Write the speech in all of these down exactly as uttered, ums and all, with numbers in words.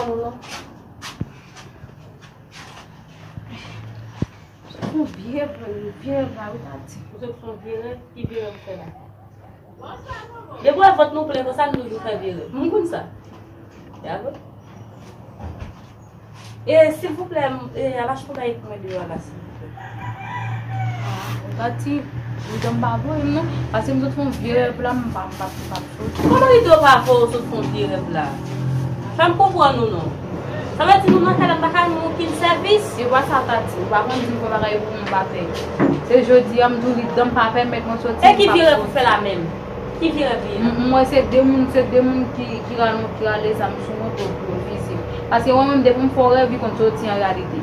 Ou non. Sot fè yon vye rèv, vye rèv la, wi, Tati. Ou sot fè yon vye rèv, ki vye rèv ou fè la? Depi w wè vant nou plen konsa, nou toujou fè vye rèv. M konn sa. Ya vre. E, silvouplè, m, e, al achte yon bagay pou mwen deyò a la, silvouplè. Tati, ou jan m pa voye m non. Paske m sot fè yon vye rèv la, m pa, m pa, m pa soti. Kòman li di w pa voye w sot fè yon vye rèv la? Fè m konprann ou non. Sa vle di nou nan kay la, m pa ka jwenn okenn sèvis? E pa sa, Tati, ou pa konn di m fè bagay pou mwen, m pa fè. Se jodi a, m di w li dan m pa pèmèt mwen soti. E ki vye rèv ou fè la menm? Ki vye rèv li ye? M, m wè se de moun, se de moun ki, ki rale, ki rale zam sou mwen pou, pou yo vize m. Paske mwen menm, depi m fè yon rèv, li konn soti an reyalite.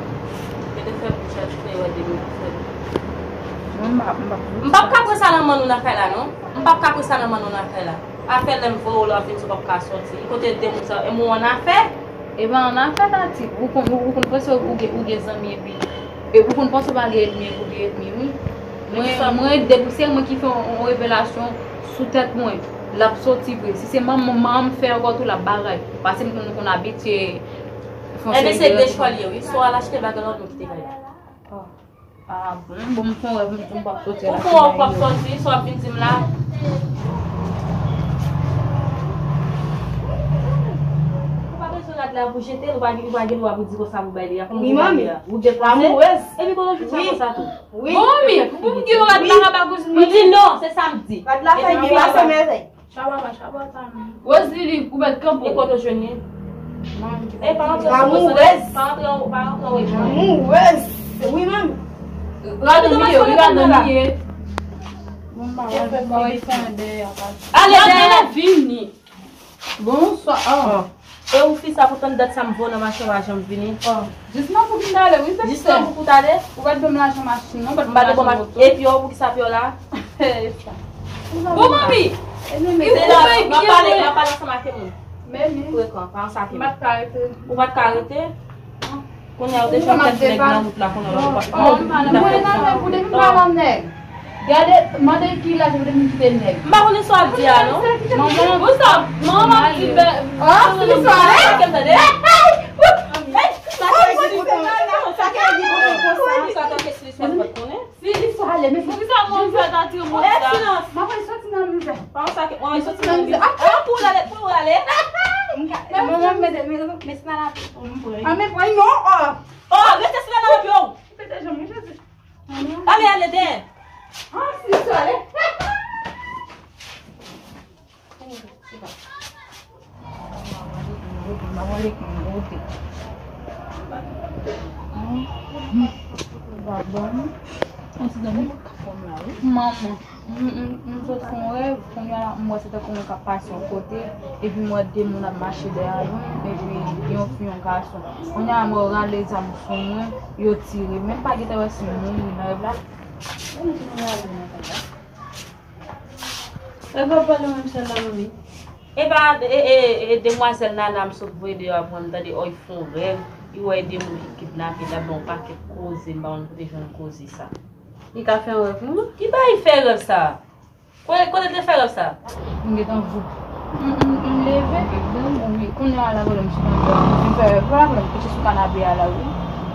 Mete fè bouch la, ti fè wè de moun ki fè. Mwen, m pa, m pa. M p ap ka pran sa nan men nou nan kay la, non. M p ap ka pran sa nan men nou nan kay la. Afè lè m voye w la, w vin di w p ap ka soti. Kote de moun sa, e mwen w annafè? E pa annafè, Tati. Ou konn, ou, ou konn panse ou gen, ou gen zanmi epi, e ou konn panse w pa gen ènmi epi ou gen ènmi, wi. Mwen, mwen, depi se mwen ki fè yon, yon revelasyon sou tèt mwen, l ap soti vre. Si se manman, manman m fè ankò tou, l ap bagay. Paske m konn, nou konn abitye fè yon seri de rèv. Ebyen, se de chwa l ye, wi. Swa l achte bagay la, oubyen kite kay la. Ah bon, bon, m fè yon rèv, m di m p ap soti la. Ou fè yon rèv, w p ap soti, sa w ap vin di m la? Ou pa bezwen rad la pou jete l, ou pa gen, ou pa gen dwa pou di konsa pou bay li a. Kòman pou bay li a? Ou gen plase? Epi kote w jwenn sa konsa tou? Wi. Bon, mi, pou m gen yon rad la nan ba kouzin mwen? M di non, se sa m di. Rad la fè byen, pa fè mèvèy. Chababa, chababa, mi. Roselily, ou mèt kanpe. E kote w jwenn li? E pa antre sou Roselily. Pa antre, pa antre, wi. Wi, menm. Gade videyo, gade videyo. Bon, ba, ba, ba, fè yon dèyè, pa. Ale dèyè, vini. Bonswa. Ah. E ou fi sa pou tann dat sa m voye nan machin pa janm vini. Ah. Jis nan pou m t ale, wi, sè. Jis nan pou w t ale? Ou pa t ban m lajan machin, non, ou pa t ban m lajan moto. Epi ou, poukisa pi w la? Bon, manmi. Se la, m ap pale, m ap pale ansanm ak moun. Frekan, pa ansanm ak moun. M pa t ka rete. Ou pa t ka rete? Kounye a, ou te fè tèt nèg nan wout la, kounye a, ou pa t ka rete. Mwen nan nèg, ou depi m pa nan nèg. Gade, mande ki laj ou te vin kite nèg. M pa konnen sa w ap di a, non. Manman. Ou sa, manman ap di bè. Ah, ki swa ale? Ke m tande. Sa ke di kote sa, sa ke di kote konsa. Sa tanke si li swa pa t konnen. Si li swa ale, men poukisa mwen fè ta ti mwen sa? Silans. Manman, soti nan mizè. Pa sa ke, mwen soti nan mizè. Ah, pou w ale, pou w ale. Manman, mete, mete, mete nan lapè pou mwen. Ah, men pran non. Oh, rete sila nan lapè w. Mete janm, mete janm. Ale, ale, dèyè. Ah, si, si, ale. Manman. M, m, m sot fè yon rèv, kounye a m wè se tankou mwen k ap pase yon kote, epi m wè de moun ap mache dèyè mwen, epi yon fi, yon gason. Kounye a m wè yo rale zam sou mwen, yo tire. Men m pa gentan wè si m mouri nan rèv la. Epa pale menm sèl la, manmi. Epa, e, e, e, demwazèl Nana m sot voye deyò a pou mwen, m tande, ò, li fè yon rèv, li wè de moun ki kidnape, l ap ban yon pakèt koze, m pa konn kote jwenn koze sa. Li ka fè yon rèv, non? Ki bagay fè rèv sa? Kote, kote l te fè rèv sa? M gentan voup. M, m, m leve, wi, kounye a la, vòlè m sou kanapè a. M fè rèv la, vòlè m kouche sou kanapè a la, wi.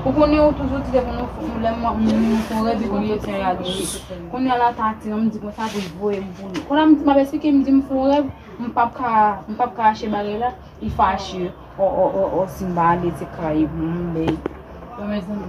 Ou konnen ou toujou di depi nou, lè m, m, m fè yon rèv, li konn soti an reyalite. Kounye a la, Tati, m di konsa pou l voye m pou li. Kounye a m di, m ap esplike, m di m fè yon rèv, m p ap ka, m p ap ka achte bagay la, li fache. O, o, o, o, si m pa ale, se kay pou m bay. Bon, mezanmi.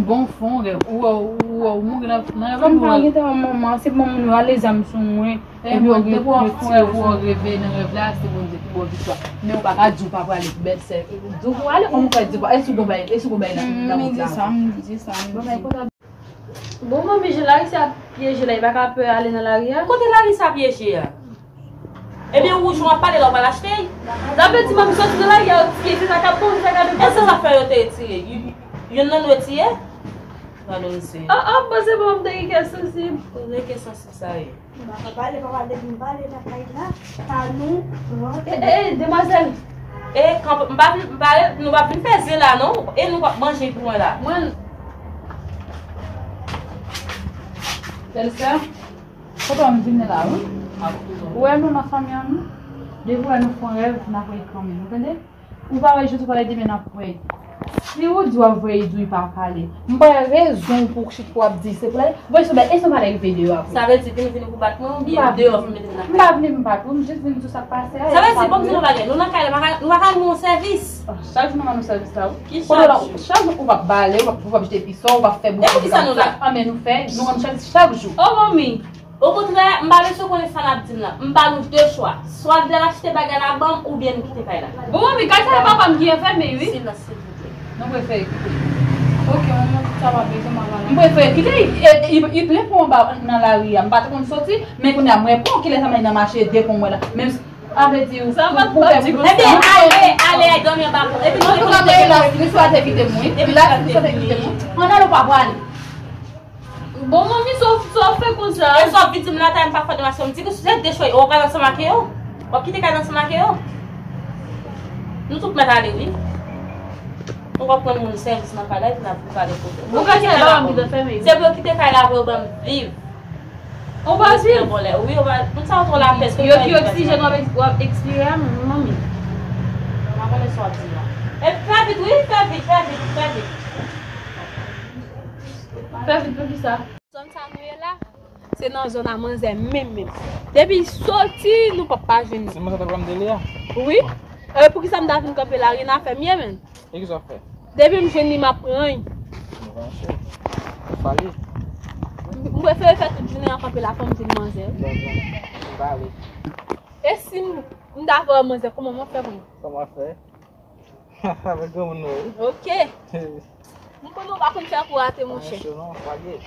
Bon, fè yon rèv. Ou wè, ou wè, ou mouri nan, nan rèv la. Kòm pa gentan manman, se manman nou rale zam sou mwen. Epi ou gen, depi w ap fè yon rèv, ou reve nan rèv la, se Bondye ki ba w viktwa. Men ou pa ka di w pa prale pou bèlsè. Di w pou ale, kòman ou fè di w pa, e si w gon bagay, e si w gon bagay nan, nan wout la? M di sa, m di sa, m di. Bon, manmi, jan lari sa pyeje la, li pa ka pè ale nan lari a? Kote lari sa pyeje a? Ebyen, wouj ou ap pale la, ou pral achte l? Sa vle di, manmi, soti nan lari a, yo tiye, se sa k ap bon, se sa k ap bon. E se sa fè yo te retire? Youn nan nou retire? Gade misye. Ah, ah, bon, se bon, m te gen kè sansib. Kote kè sansib sa ye? M pa ka pale, papa, depi m pale nan kay la, pa nou, non. Eh, eh, demwazèl. Eh, kanpe, m pa vin, m pa, nou pa vin fè zen la, non. E nou p ap manje pou mwen la. Mwen. Bèlsè, kote w ap vin la, wi? Ou wè nou nan fanmi an, nou? Depi w wè nou fè yon rèv, n ap rele fanmi, nou tande? Ou pa wè jodi w pale demen n ap wè. Si ou di w ap voye Idou, li pa pale. M pa wè rezon pou chit pou w ap di se pou l ale. Voye sou bèt, e si w pale rive deyò apre? Sa vle di vin, vin pou bat mwen oubyen deyò pou mete m nan kay? M pa vle m bat ou, m jis vin di w sa k pase a. Sa vle di, bon, m di nou bagay, nou nan kay la, nou pa ka, nou pa ka jwenn yon sèvis. Chak jou nou ban nou sèvis la, wi. Ki chak jou? Chak jou ou p ap bale, ou p ap, ou p ap jete pi sò, ou p ap fè bouke. E poukisa nou la? Anben nou fè, nou rann chak, chak jou. O manmi, okontrè, m pa bezwen konnen sa n ap di m nan. M ba nou de chwa. Swa n al achte bagay la ban m, oubyen nou kite kay la. Bon, manmi, kay sa yo papa m ki anfème, wi. Silans, silvouplè. Nou prefere kite. Ok, manman, tout sa pa bezwen, manman. M prefere kite, li, li, li plen pou anba nan lari a. M pa t konn soti, men kounye a m wè pon, kilè sa m nan mache de pon mwen la. Menm si, sa vle di, sa pa pou, pou fè, pou fè. Ebyen, ale, ale, al dòmi anba pon. Epi nou te kite mwen. Li swate kite mwen, wi. Epi li swate kite mwen. Ann ale, ou pa prale. Bon, manmi, sa w, sa w fè konsa? E sa w vin di m la, ta m pa fè demasyon. M di ke si w te dechwe, w ap pral ansanm ak yo. W ap kite kay la ansanm ak yo. Nou tout mèt ale, wi. Nou p ap rann moun sèvis nan kay la, epi n ap vin pale kote. Bon, kay sa yo pa anvi fèmen, wi. Se pou yo kite kay la pou yo ban m viv. Ou pa viv? Wi, ou pa, moun sa yo twò lapès. Yo ki oksijèn w ap eks-, w ap ekspire a, manmi. M pa konnen sa w ap di la. E fè vit, wi, fè vit, fè vit, fè vit. Fè vit pou kisa? Zòn sa nou ye la, se nan zòn a manzè menm, menm. Depi soti, nou p ap pa jwenn li. Se manzè ta pran m de li a? Wi. E poukisa m ta vin kanpe la, gen afè m ye, menm. E kisa w fè? Depi m jwenn li, m ap pran l. M panse. Ou pale. M prefere fè tout jounen an kanpe la, fò m jwenn manzè. Bon, bon. M pale. E si m, m ta vè manzè, kòman m ap fè pran l? Kòman w ap fè? Avèk granmoun nou, wi. Ok. M konnen w pa konn fè kou rate, monchè. Pa yon cho non, pa gen.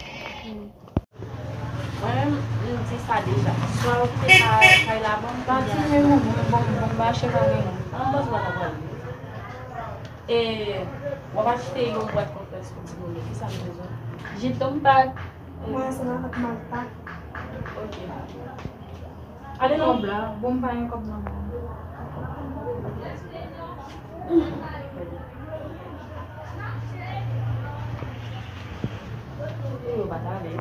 Hmm. Mwen menm, m di sa deja. Swa w kite kay, kay la ban m, pa di men ou, mwen bon, bon, m mache pa gen moun. An, bòs mwen pa pale. E, w ap achte yon bwat konflèks pou timoun yo, kisa m bezwen? Jip tonm pak. Mwen ansanm avèk Malta. Ok. Ale non. Kòb la, bon, m pa gen kòb nan men. Yo pa t ale.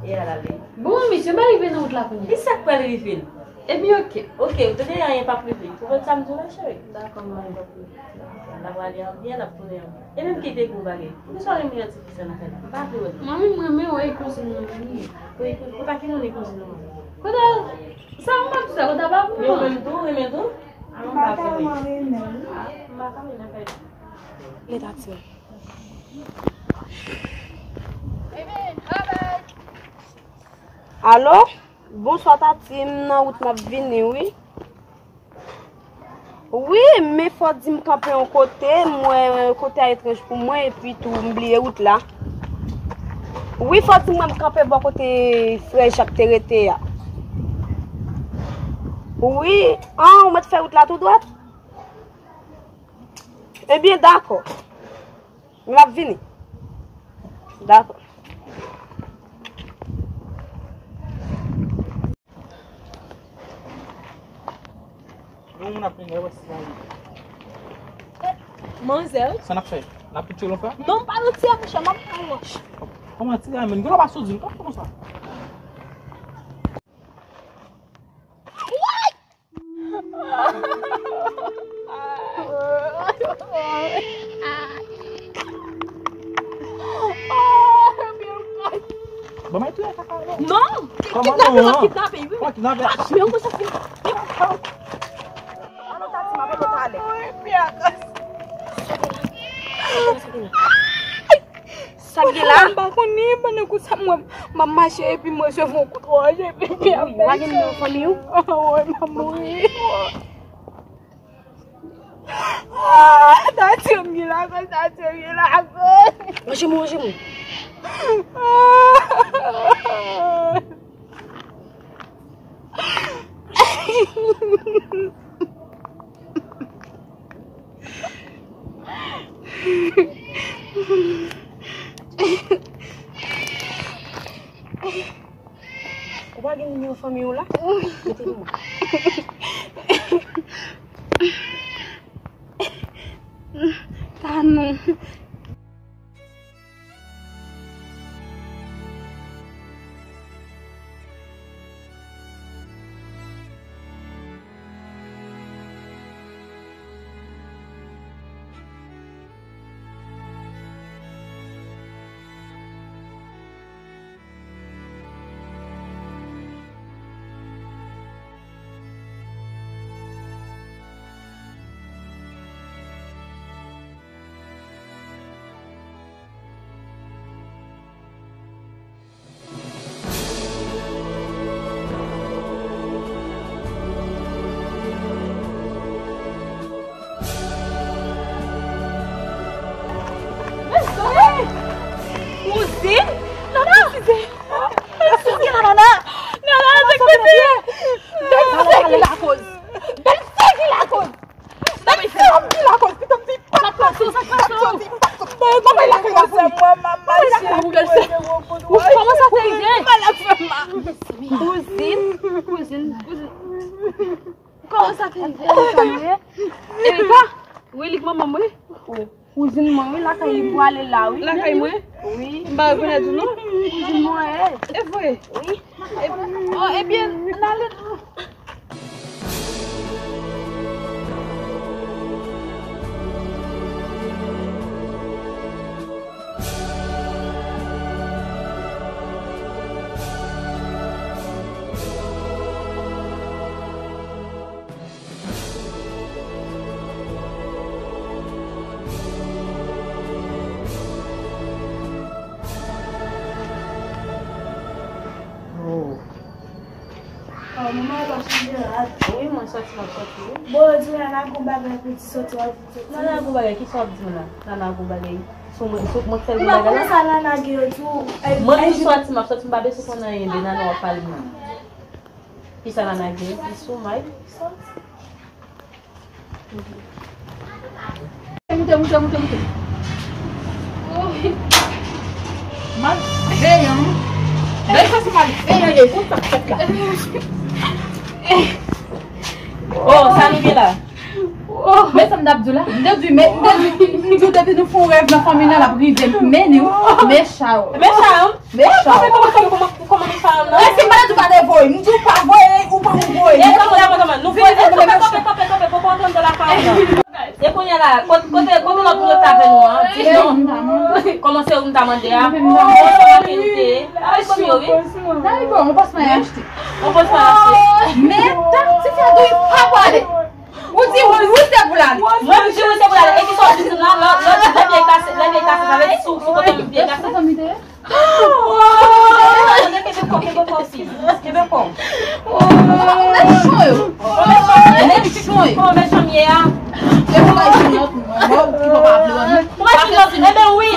E al ale. Bon, misye, m rive nan wout la kounye a. Kisa k pral rive l? Epi, ok. Ok, ou tande anyen p ap rive. Ou konprann sa m di w la, cheri? Dakò, manmi. L ap ale an byen, l ap tounen an byen. E menm ki te gwo bagay. Poukisa w renmen yon ti fi sa nan kay la? M pa vle wè l. Manmi, m renmen wè kouzin mwen vini. Wi, kou-, kòman ki moun kouzin ou an? Kote, sa m ap di sa, kote a pa pou mwen. Men ou menm tou, ou renmen l tou? A, m pa vle wè. M pa tèlman renmen l. A, m pa ka renmen kay la. Leta ti. Alo? Bonswa, Tati, m nan wout m ap vini, wi. Wi, men fò di m kanpe yon kote, m wè kote a etranj pou mwen, epi tou m bliye wout la. Wi, fò di m wè m kanpe bò kote frè Jak te rete a. Wi, an, ou mèt fè wout la tou dwat? Ebyen, dakò. M ap vini. Dakò. Yon moun ap vini, wè si sa li. Manzè. Sa n ap fè? N ap tire l anfè? Non, m pa nan tire, monchè, m ap pran wòch. Kòman tire a menm? Gen lè w pa sou di m, pa fè konsa. Ban m touye kaka non. Non! Kidnape, l ap kidnape, wi. Kòman kidnape? Ah, men yon konsa kidnape. Alo, Tati, m ap rele w talè. Sa k gen la? M pa konnen, pandan kou sa m wè m ap mache epi m resevwa yon kout wòch epi m ap... Ou pa gen nimewo fanmi w? Woy, m ap mouri. Ah, Tati, m gen lakoz, Tati, m gen lakoz. Ranje mwen, ranje mwen. Ou pa gen nimewo fanmi w la? Mete pou mwen. Tanou. Erika? Wi, li k manman m, wi. Kouzin mwen, wi, lakay li pou ale la, wi. Lakay mwen? Wi. M pa rekonèt ou, non? Kouzin mwen, e. E vre? Wi. E, oh, ebyen, n ale. Oh. Oh, manman, w pa chanje rad. Wi, mwen sòti, m ap sòti, wi. Bon, di Nana gon bagay pou di sòti, w ap di sòti. Nana gon bagay, kisa w ap di m la? Nana gon bagay. Sou mwen, sou mwen k fè l gon bagay la? M pa konnen sa Nana gen yo tou. Mwen menm sòti, m ap sòti, m pa bezwen konn anyen de Nana w ap pale m nan. Kisa Nana gen? Li sou may. Moute, moute, moute, moute. Malveyan. Bèl sa se malveyan ye. Konn sa k fèt la. Oh, sa nou gen la? Men sa m t ap di w la. M te di, men, m te di, m di w depi nou fè yon rèv nan fanmi nan, l ap rive. Men nou, men sa yo. Men sa yo. Mechan. Kòman, kòman, kòman, kòman, kòman nou fè la? Èske m pa t di w pa te voye? M di w pa voye, ou pa ou voye. E, kòman, kòman, kòman? Nou voye, kanpe, kanpe, kanpe, kanpe, poko antre anndan lakay ou nan. E kounye a la, kot-, kote, kote lòt moun yo t avè nou an? Di non. Kòman se ou m ta mande a? Bon, se manke nou te ye. Avèk fanmi yo, wi. Dayè, bon, on passe mal acheté. On passe mal acheté. Men, ta, ti fè dou, pa pale. Ou di wi, wi, se pou l ale. Mwen, m di wi, se pou l ale. E kisa w di m la? Lè, lè, lè pye kase, lè pye kase, sa vle di sou, sou kote m pye kase. Tande, kenbe kò, kenbe kò osi. Kenbe kò. Mechon yo. Mechon yo. Kòman mechan m ye a? E pou bay sou lòt moun. Mwen ou ki pa pa vle wè m. Mwen si lòt, e ben wi.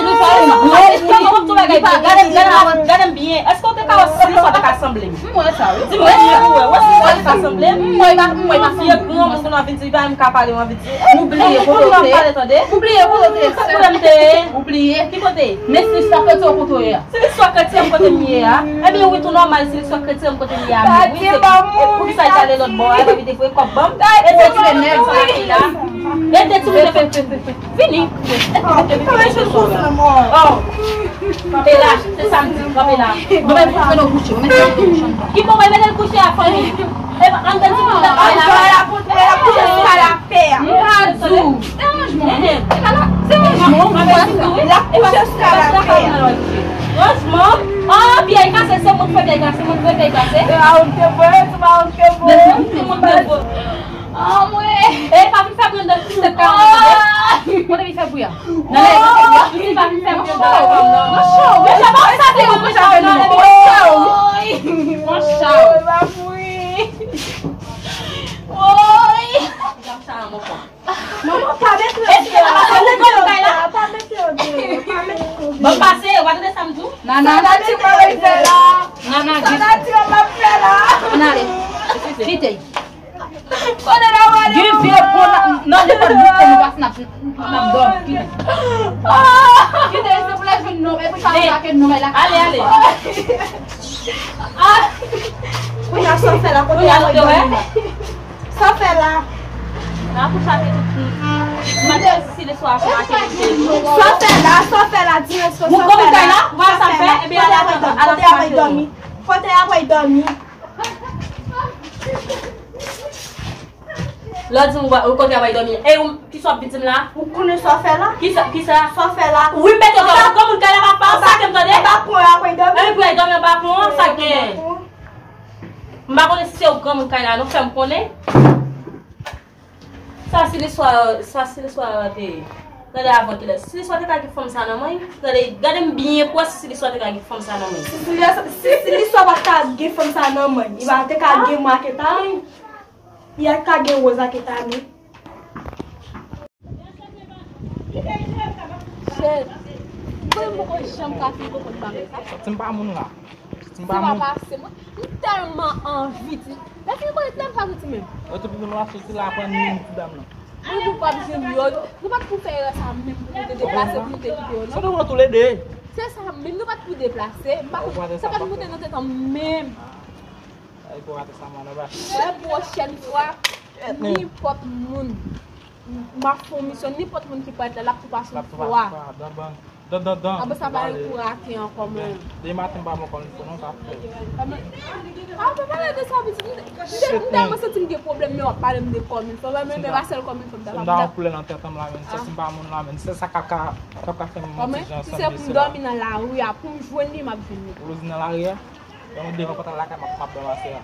Gade, gade, gade, gade m byen. Èske w te ka wè si listwa te ka sanble m? M wè sa, wi. Di m, wè si ou wè, wè si listwa te ka sanble m? M wè pa, m wè pa sanble m. Fye granmoun, moun anvi di, pa m ka pale, m anvi di. Ou bliye kote w te ye. Ou bliye kote w te ye. Sa kote m te ye? Ou bliye. Ki kote? Men si listwa kote w kote w ye a. Si listwa kretyen m kote m ye a, ebyen wi, tou nòmal, si listwa kretyen m kote m ye a, men wi, se poukisa l t ale lòt bò a, epi te voye kòb ban m, e te timoun te fè, fè, fè, fè, fini. Oh, kanpe la, se sa m di, kanpe la. Kanpe la. Ki bon, mwen mete l kouche a fanmi. E pa anndan timoun nan pa la. Ay, la pou, la pou, se pa la. Pè a. M pa di w. Se ranjman. Se pa la, se ranjman. L ap kouche sou kay la, pè a. Ranjman. Ah, pyè kase, se moun fè pyè kase, moun fè pyè kase. Se pa ou ki te voye, se pa ou ki te voye. Se moun ki te voye. Ah, mwen. E pa vin fè bri anndan tèt kay la, tande. Kote li fè bri a? Nan lè li fè bri a. Li pa vin fè bri anndan kay la, non. Mwen cho, mwen cho. Mwen cho, mwen cho. Mwen cho. Woy! Manman, pa mete yo deyò, pa mete yo deyò, pa mete yo deyò. Bon, pase, w pa tande sa m di w? Nana, sa Nati mwen fè la. Nana, sa Nati mwen ap fè la. Ann ale. Kite. Kote la w ale? Gen vye pon nan, nan lekòl nou fè nou pase n ap, n ap dòmi. Kite. Kite, se pou lè jwenn non, e pou sa w ka ke non, e la. Ale, ale. Ah. Kounye a sa w fè la, kote a w ap dòmi la? Sa w fè la? Nan kouche ak tout. M pa te si le swa fè maten. Sa w fè la, sa w fè la, di mwen sa w fè la. Ou konn kay la? Ou pa sa fè? Ebyen, ale, ale, ale, ale, ale, ale. Kote a w ap dòmi? Lè w di m ou kote a w ap dòmi. E ou, kisa w ap vin di m la? Ou konnen sa w fè la? Kisa, kisa? Sa w fè la? Wi, mete w granmoun kay la, pa, pa, sa ke m tande. Anba pon a w ap dòmi. E pou w dòmi anba pon an, sa k genyen? M pa konnen si se ou granmoun kay la, non, fè m konnen. Sa si listwa, sa si listwa te ye. Gade avan kilè. Si listwa te ka gen fanm sa nan men, gade, gade m byen pwès si listwa te ka gen fanm sa nan men. Si, si, si listwa pa t ka gen fanm sa nan men, li pa te ka gen maketa, li pa t ka gen woz ak eta, men. Chè, mwen poko janm ka fin konprann bagay sa. Santi m pa moun la. Santi m pa moun. Pase mwen, m tèlman anvi di. Lè fini konnen lè m pa santi menm. Yo te pou vin rache sou la aprann moun ti dam nan. Mwen nou pa bezwen yo. Nou pa t pou fè erè sa menm pou nou te deplase, pou nou te kite yo, non. Se nou pran toulede. Se sa menm, nou pa t pou deplase. M pa konn, sa pa t moute nan tèt an menm. Ay, pou rate sa, man, anba. Lè pwochèn fwa. Nenpòt moun. M ap fè yon misyon, nenpòt moun ki parèt la, l ap tou pase yon fwa. Dan, dan, dan. Apre sa, pa gen pou rate ankò, mwen. Demen maten, m pa bon kòm fò non, sa fè. Ah, pa pale de sa, pitit. M tèlman santi m gen pwoblèm, men w ap pale m de kòm fò. Mwen menm, e pa sèl kòm fò m ta. M ta yon koulè nan tèt an m la, men. Santi m pa moun la, men. Se sa k ap ka, k ap ka fè m yon ti jan sanble. Si se pou m dòmi nan lari a, pou m jwenn li, m ap jwenn li. Ou dòmi nan lari a? Yon devan pòtay lakay m ap, m ap ranmase a.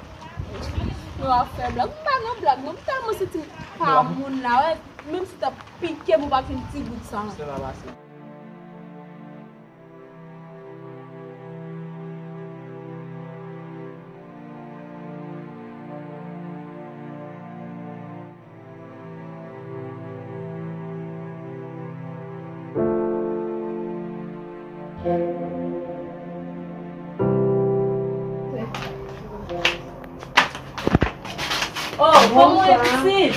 Nou ap fè blag. M pa nan blag, non. M tèlman santi m pa moun la, wè. Menm si w t ap pike m, ou p ap jwenn ti gout san. Se pa pase. Oh, kòman w ye, pitit?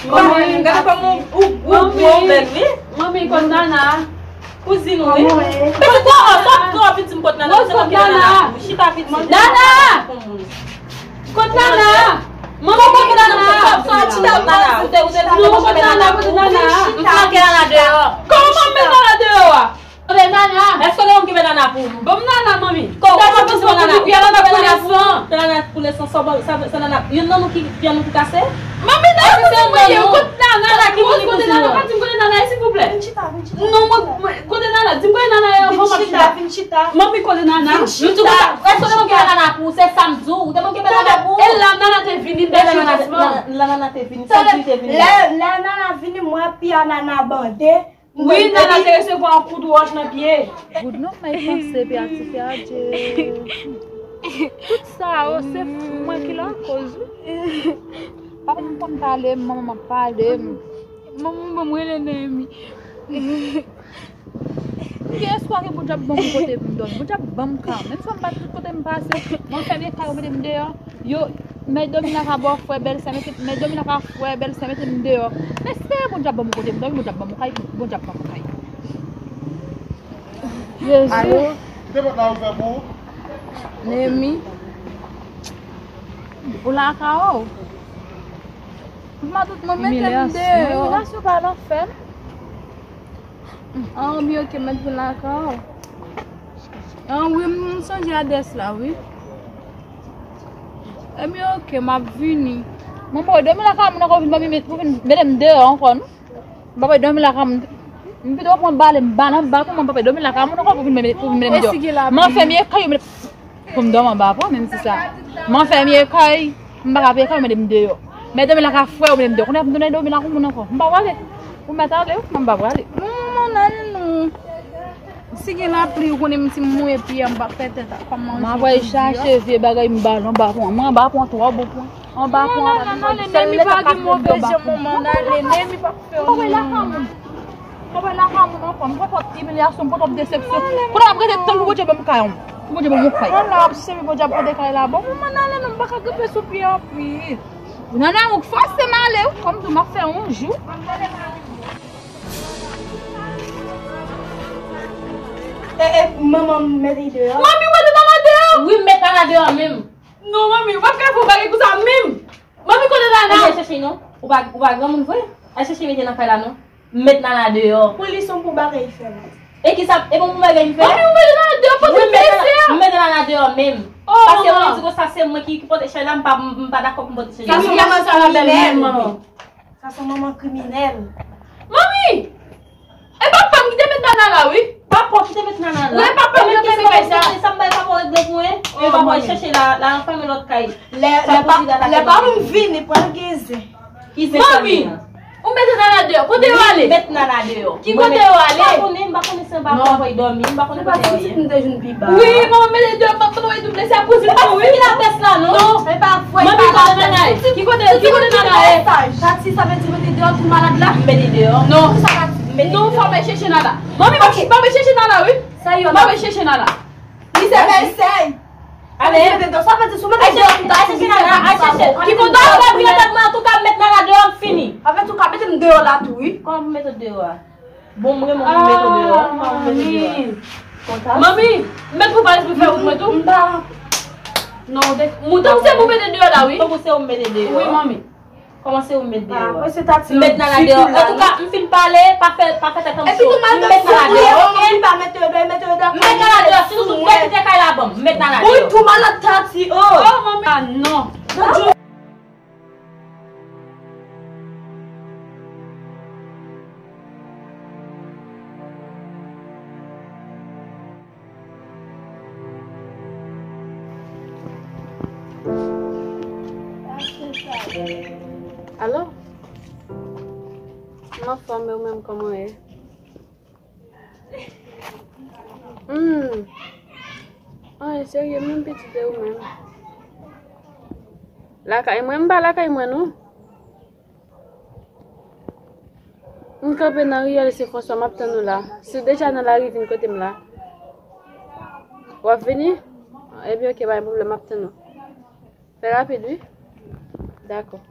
Kòman w ye? Gade kòman ou, ou gwo, ou bèl, wi. Manmi, kot Nana? Kouzin ou, wi. Pitit, oh, oh, sòt twò piti m kot Nana. Kot Nana? Chita piti. Nana! Kot Nana? Manman, kote Nana? Sòt, sòt, chita, Nana. Ou te, ou te, non, kote Nana? Kote Nana? M flanke Nana deyò. Kòman m met Nana deyò a? Kote Nana? Èske w te konn ki met Nana pou ou? Ban m Nana, manmi. Kòman w te konn ki met Nana? Nana koule san. Nana koule san, sa, sa, sa Nana. Youn nan nou ki, ki annou ki kase? Manmi, Nana, kote Nana? Kote Nana? Kote Nana? Pa di m kote Nana ye, silvouplè. Vin chita, vin chita. Non, mwen, mwen, kote Nana? Di m kote Nana ye anvan m ap chita. Vin chita, vin chita. Manmi, kote Nana? Vin chita. Èske w te konn ki met Nana pou ou? Se sa m di w. Ou te konn ki met Nana pou ou? E la Nana te vini, m te chita. Lè Nana te vini, sa di te vini. Lè, lè Nana vini, mwen ap piya Nana bande. Wi, Nana te resevwa yon kout wòch nan pye. Good non, may panse epi atike adje. Tout sa yo, se mwen ki lakoz, wi. Papa m konn pale m, manman m ap pale m. Manman m ban m rele Nèmi. M gen espwa ke Bondye ap ban m kote pou m dòmi. Bondye ap ban m kay. Menm si m pa t tout kote m pase, m anfèmen kay yo mete m deyò. Yo, mèt dòmi nan ka bòfrè, bèlsè, mete, mèt dòmi nan ka frè, bèlsè, mete m deyò. M espere Bondye ap ban m kote m dòmi, Bondye ap ban m kay, Bondye ap ban m kay. Jezi. Alo? Kite pòt la ouvè pou ou. Nèmi. Ou lakay ou? M pa tout moun mete m deyò. Imilyasyon pa nan fè m. An, mi oke, mèt vin lakay ou. An, wi, m sonje adrès la, wi. Ebyen, oke, m ap vini. Mwen pa dòmi lakay moun ankò, vin ban m met, pou vin mete m deyò ankò, non. M pa dòmi lakay moun. M pito pran bale, m ba nan ba pou mwen, m pa dòmi lakay moun ankò, pou vin mete, pou vin mete m deyò. M anfèmen kay yo, pou m dòmi anba pon, menm si sa. M anfèmen kay, m pa ka peye kay, yo mete m deyò. Mèt dòmi lakay frè, yo mete m deyò. Kounye a pou m tounen dòmi lakay moun ankò. M pa prale. Ou mèt ale, wi, men m pa prale. Non, manman, n ale non. Si gen lapli, ou konnen m si m mouye pye a, m p ap fè tèt ak kòm manje. M ap al chache vye bagay, m ba l anba pon. Mwen anba pon twò bon pwen. Anba pon, anba pon. Sèl leta pa gen move jan manman, n ale, Nèmi p ap fè w non. Mwen pa lakay moun ankò, m pran twòp imilyasyon, m pran twòp desepsyon. Kounye a m ap rete tann pou Bondye ban m kay an. Pou Bondye ban m yon kay. Ala, ap chèche Bondye ap pote kay la. Bon, manman, n ale non, m pa ka kanpe sou pye anpil. Nana, ou fòse m ale, wi, kòm tou m ap fè yon jou. E, e, manman m mete deyò. Manmi, ou mete Nana deyò? Wi, m met Nana deyò menm. Non, manmi, ou p ap ka fè yon bagay konsa menm. Manmi, kote Nana? Ou al chèche non. Ou pa, ou pa granmoun vre. Al chèche mete nan kay la non. M met Nana deyò. Pou li se yon bon bagay li fè la. E kisa, e bon, bon bagay m fè? Manmi, ou mete Nana deyò, pote m peye chè a. M mete Nana deyò menm. Oh, manman. Paske mwen di konsa se mwen ki, ki pote chè la, m pa, m pa dakò pou m pote chè la. Sa se yon manman kriminèl. Sa se yon manman kriminèl. Manmi! E papa m ki te met Nana la, wi. Papa w ki te met Nana la? Wi, papa m ki te met Nana la. Sa m bay papa w regle pou mwen. E papa w chèche la, la anfèmen lòt kay. Lè, lè pa, lè pa moun vini, pral gen zen. Ki zen sa? Manmi, ou mete Nana deyò. Kote yo ale? Met Nana deyò. Ki kote yo ale? M pa konnen, m pa konnen si anba pon yo dòmi, m pa konnen kote yo ye. M te jwenn pi ba. Wi, manman mete deyò, m pa konnen tou blese a kouzin mwen, wi. Fini lapès la, non? Non, e pa vre. Manmi, kote Nana ye? Ki kote, ki kote Nana ye? Tati, sa vle di mete deyò tou malad la? Mete deyò. Non. Sa pa di mete deyò. Non, fò mwen chèche Nana. Manmi, m ap chèche Nana, wi. Sa yo? M ap chèche Nana. Li se bèlsè. Ale. Sa vle di sou mete deyò tou, Tati, Nana, al chèche. Ki kote yo? Antouka, m met Nana deyò, m fini. Antouka, mete m deyò la tou, wi. Kòman m mete deyò a? Bon, mwen, mwen, mwen mete w deyò. Mwen mete w deyò. Manmi, mete pou valiz pou fè wout mwen tou. M pa. Non, ou te, mouton se pou mete deyò la, wi. Mouton se ou mete deyò. Wi, manmi. Kòman se ou met deyò? Ah, mwen se Tati. M met Nana deyò. Antouka, m fin pale, pa fè, pa fè tèt ancho. M met Nana deyò, ok? M pa mete yo deyò, mete yo deyò. M met Nana deyò, si nou tout bèl kite kay la ban m. M met Nana deyò. Ou tou malad, Tati, oh. Oh, manmi. Ah, non. Alo? M anfòm, e ou menm, kòman w ye? Hmm. Anyen serye menm, pitit, e ou menm? Lakay mwen, m pa lakay mwen, non. M kanpe nan riyèl Se Franswa, m ap tann ou la. Si w deja nan lari, vin kote m la. W ap vini? Ebyen, oke, pa gen pwoblèm, m ap tann ou. Fè rapid, wi. Dakò.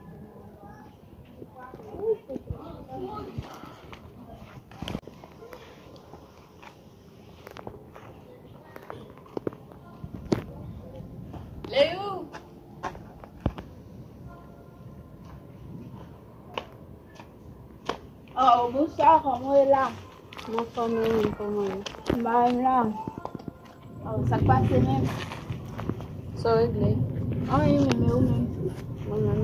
Leyou! Oh, bonswa, kòman w ye la? M anfòm, e ou menm, kòman w ye? M pa menm la. Oh, sa k pase menm? Sa w regle? Anyen menm, e ou menm? Mwen menm.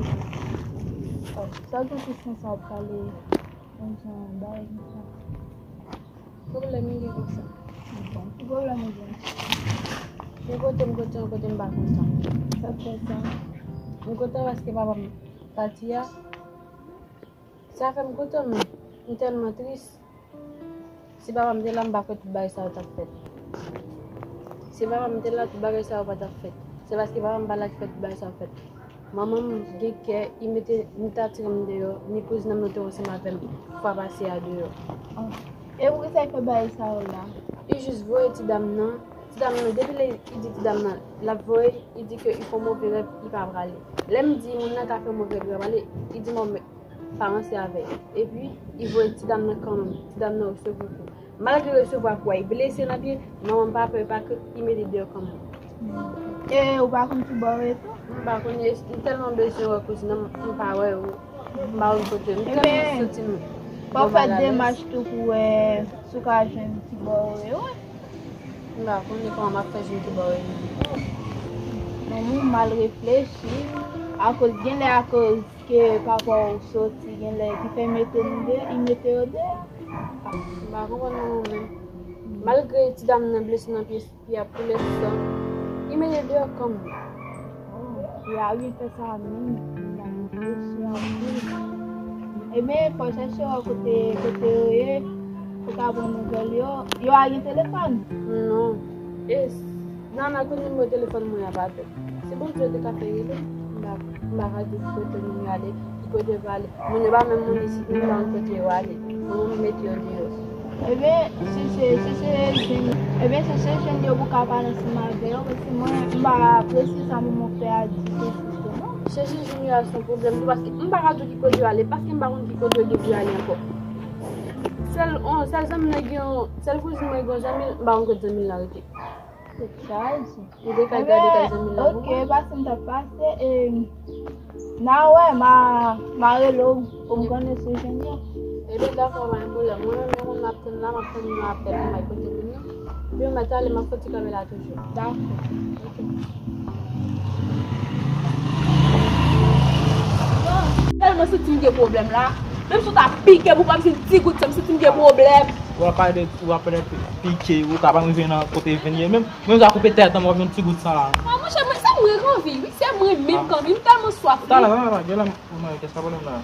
Oh, sa w gen tout tan sa w ap pale? Konsa, bay konsa. Pwoblèm m gen konsa. Bon, ki pwoblèm ou gen? Yon kote m kontan, yon kote m pa kontan. Sa k fè sa? M kontan paske papa m pati a. Sa fè m kontan, men m tèlman tris. Si papa m te la, m pa kwè tout bagay sa yo t ap fèt. Si papa m te la, tout bagay sa yo pa t ap fèt. Se paske papa m pa la ki fè tout bagay sa yo fèt. Manman m gen kè, li mete, li te atire m deyò, ni kouzin an m yo te ansanm avè m fwa pase a deyò. Ah. E poukisa l fè bagay sa yo la? Li jis voye ti dam nan. Ti dam nan, depi lè li di ti dam nan, l ap voye, li di ke li fè yon move rèv, li pa prale. Lè m di moun nan ka fè yon move rèv, li pa prale, li di m, pa ranse avè l. Epi, li voye ti dam nan kanmenm. Ti dam nan resevwa kou. Malgre resevwa kou a, li blese nan pye, manman m pa pè, pa kont, li mete deyò kanmenm. E ou pa konn ki bò yo ye tou? M pa konn, m tèlman bezwen wè kouzin an, m pa wè yo. M pa konn kote yo. M tèlman santi m. Fò w fè demach tou pou wè si w ka jwenn ki bò yo ye, wi. M pa konnen kòman m ap fè jwenn ki bò yo ye. Non, ou mal reflechi. Akoz, genlè akoz ke papa w soti, genlè ki fè mete nou de, li mete yo de. M pa konprann non, mwen menm. Malgre ti dam nan blese nan pye, pye a koule san, li mete deyò kanmenm. Oh, pye a vin fè sa menm, m pa reflechi anpil. Ebyen, fò w chèche wè kote, kote yo ye, pou w ka pran nouvèl yo. Yo a gen telefòn? Non. E Nana, kote nimewo telefòn mwen an pa tou? Si Bondye te ka fè rele, m pa, m pa ka di ki kote moun yo ale, ki kote yo prale. Moun yo pa menm moun isit, m pa konn kote yo ale. Mwen menm m mete yo deyò. Ebyen, si se, si se jwenn, ebyen, si se jwenn yo pou ka pale ansanm avè yo, paske mwen, m pa apresye sa manman pè a di se sou non. Chèche jwenn yo a se yon pwoblèm tou, paske m pa ka di w ki kote yo ale, paske m pa konn ki kote yo gen pou yo ale ankò. Sèl, on, sèl zanmi mwen gen, sèl kouzin mwen gen yon zanmi, m pa konn kote zanmi l lan rete. Se sa l di. Ou te ka gade kay zanmi l lan pou mwen? Ok, pase m t ap pase, e, n a wè, m a, m a rele w pou m konnen si w jwenn yo. Ebyen, dakò, pa gen pwoblèm. Mwen menm, yon moun m ap tann la, m ap tann yon apèl pou m al kote moun nan. Epi, mwen talè, m ap fè ti kanpe la toujou. Dakò. Ok. Tèlman santi m gen pwoblèm la. Menm si w ta pike pou pa m jwenn ti gout san, m santi m gen pwoblèm. Ou ap pale, ou ap pale pike, ou ka pa rive nan kote vin ye menm. Mwen sa koupe tèt an, mwen yon ti gout san la. Ah, monchè, mwen, se mwen k anvi, wi, se mwen menm k anvi, m tèlman swaf, wi. Talè, talè, talè, gen lè m, mwen, kès ka pwoblèm la?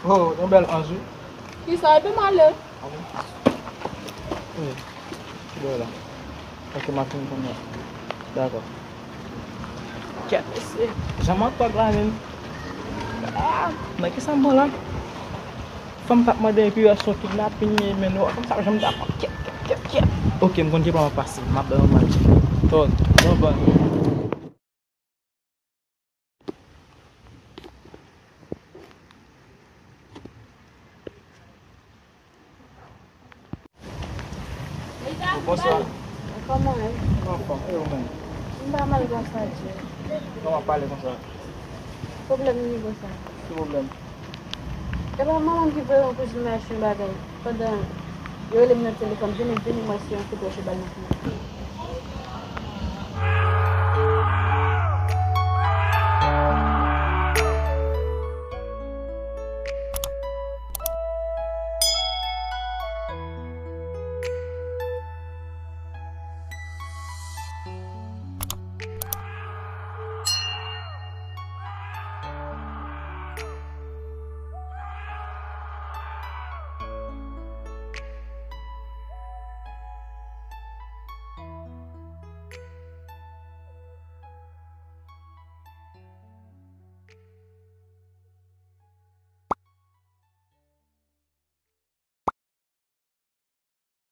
Oh, yon bèl anj, wi. Kisa, epi m ale. Wi. Ki bò la? Ok, m ap vin kounye a. Dakò. Kèt, mesye. Jan m antòg la, menm. Ah, nan kisa m pran la? Fanm t ap mande epi wè se yon kidnapin ye, men nou, fanm sa janm dakò. Kèt, kèt, kèt, kèt. Ok, m konn ki bò m ap pase. M ap bay yon manti. Tòg, yon ban. Bonswa. Kòman w ye? Anfòm, e ou menm? M pa mal konsa, Djè. Kòman w ap pale konsa? Pwoblèm m ni konsa. Ki pwoblèm? E pa manman m ki voye yon kouzin m achte yon bagay. Pandan yo rele m nan telefòn, vini, vini, mwen se yon kout wòch yo ba l nan figi.